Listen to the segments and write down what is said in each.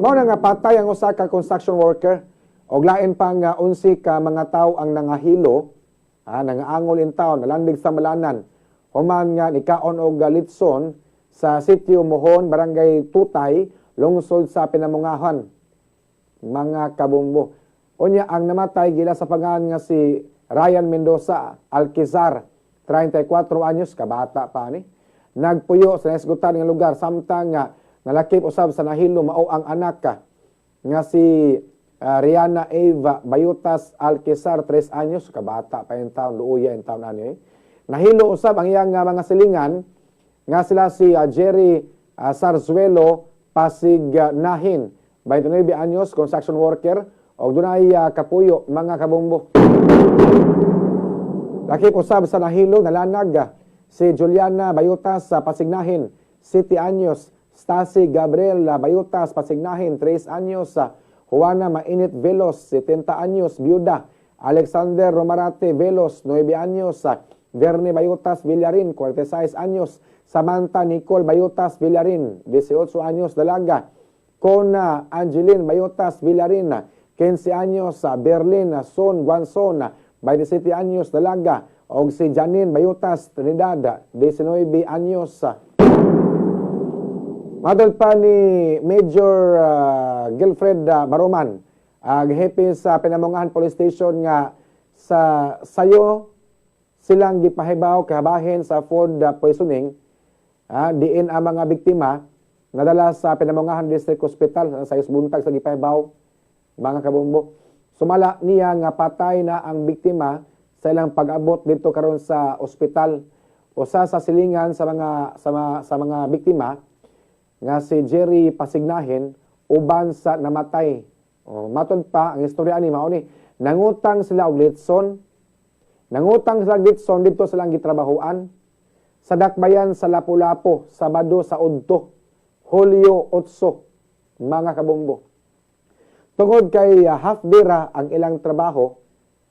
Mao na nga patay ang usa ka construction worker og lain pa nga 11 ka mga tawo ang nangahilo, nangaangol in town, nalandig sa malanan human nga nikaon og litson sa Sitio Mohon, Barangay Tutay, lungsod sa Pinamungahan, mga kabombo. Unya ang namatay gila sa pangalan nga si Ryan Mendoza Alquizar, 34 anyos, kabata pa ni. Nagpuyo sa nahisgutan nga lugar, samtang nga nalakip usab sa nahilo mao ang anak ka nga si Rihanna Eva Bayutas Alquizar, 3 anyos, kabata pa in town, luuya in town ani. Eh. Nahilo usab ang iyang mga silingan nga sila si Jerry Sarzuelo Pasig Nahin, 29 anyos, construction worker, og dunay kapuyo, mga kabombo. Lakip usab sa nahilo, nalanag si Juliana Bayutas sa Pasignahin, 7 anyos, Stasi Gabriel Bayutas Pasignahin, 3 anyos, Juana Mainit Velos, 70 anyos, byuda, Alexander Romarate Velos, 9 anyos, Verne Bayutas Villarin, 46 anyos, Samantha Nicole Bayutas Villarin, 18 anyos, dalaga, Kona Angeline Bayutas Villarin, 15 anyos, sa Berlin Son Guanzon, 27 anyos, dalaga, og si Janine Bayutas Trinidad, 19 anyos. Matod pa ni Major Gilfred Baroman, ang hepe sa Pinamungahan Police Station, nga sa sayo silang gipahibaw kahabahin sa food poisoning, diin ang mga biktima nadala sa Pinamungahan District Hospital sa buntag sa gipahibaw, mga kabombo. Sumala niya nga patay na ang biktima sa ilang pag-abot dito karon sa ospital. Usa sa silingan sa mga biktima nga si Jerry Pasignahin uban sa namatay. O, matod pa ang istorya ani mao ni nangutang sila og litson. Nangutang sila og litson dito sa lang gitrabahoan sa Dakbayan sa Lapu-Lapu, Sabado sa udto, Hulyo 8, mga kabombo. Tungod kay half day ra ang ilang trabaho,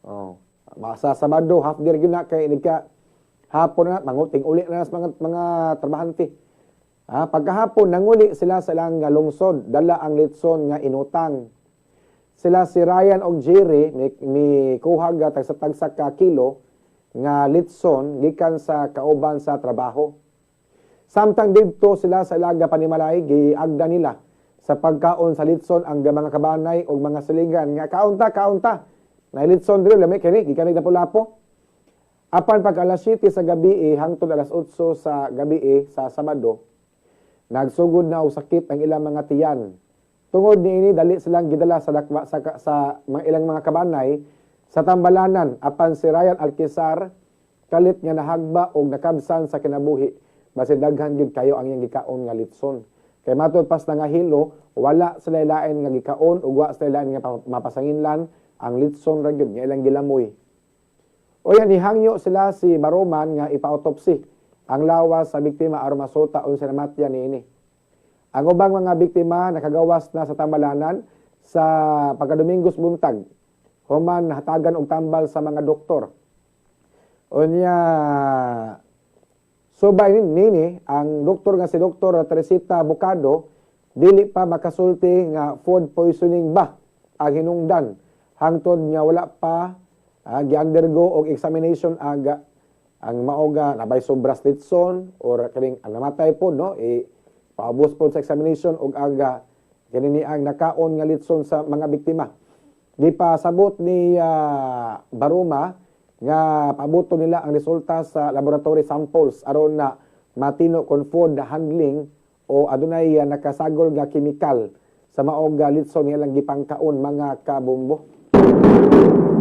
oh, sa Sabado half day ra gyud na kay inig ka hapon na manguting uli na sa mga trabahante. Pagkahapon nanguli sila sa ilang lungsod dala ang litson nga inutang. Sila si Ryan og Jerry mi kuha ga tagsa-tagsa ka kilo nga litson gikan sa kauban sa trabaho. Samtang didto sila sa ilaga panimalay, giagda nila sa pagkaon sa litson ang mga kabanay og mga silingan nga kaunta, kaunta. Na litson diri, lami kini gikan Lapu-Lapu. Apan pag alas 7 sa gabi hangtod alas 8 sa gabi sa Sabado, nagsugod na og sakit ang ilang mga tiyan. Tungod niini, dali silang gidala sa dakwa, sa mga ilang mga kabanay sa Tambalanan, apan si Ryan Alquizar kalit nga nahagba og nakabsan sa kinabuhi, basin daghan gyud kayo ang iyang gikaon nga litson. Kay matod pas nangahilo, wala sila lain nga gikaon ug wa sila lain nga mapasanginlan, ang litson ra gyud nga ilang gilamoy. O yan, nihangyo sila si Baroman nga ipa-autopsy ang lawas sa biktima aron masuta unsa namatyan niini. Ang ubang mga biktima nakagawas na sa Tambalanan sa pagkadomingos buntag human hatagan og tambal sa mga doktor. Unya subay nini, ang doktor nga si Dr. Teresita Bucado dili pa makasulti nga food poisoning ba ang hinungdan hangtod nga wala pa gi-undergo og examination aga ang maoga nabay sobras litson or kining ang namatay po, no, e paubos po sa examination og aga kini ni ang nakaon nga litson sa mga biktima. Gipasabot ni Baruma nga pabuto nila ang resulta sa laboratory samples aron na matino kung food handling o adunay nakasagol nga kimikal sa maog litson nga ilang gipangkaon, mga kabombo.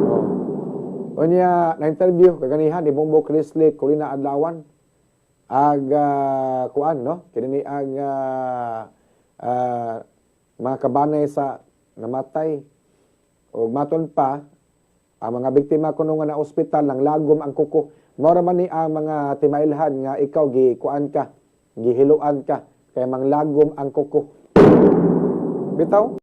Oh. Unya na interview kaganihan ni Bombo Chrisley Colina Adlawan ag kuan, no, kini ni ang mga kabanay sa namatay. Ug maton pa, ang mga biktima kuno nga na ospital ng lagom ang kuko. Mao ra man ni ang mga timailhan nga ikaw gi kuan ka, gihiluan ka kay manglagom ang kuko. Bitaw.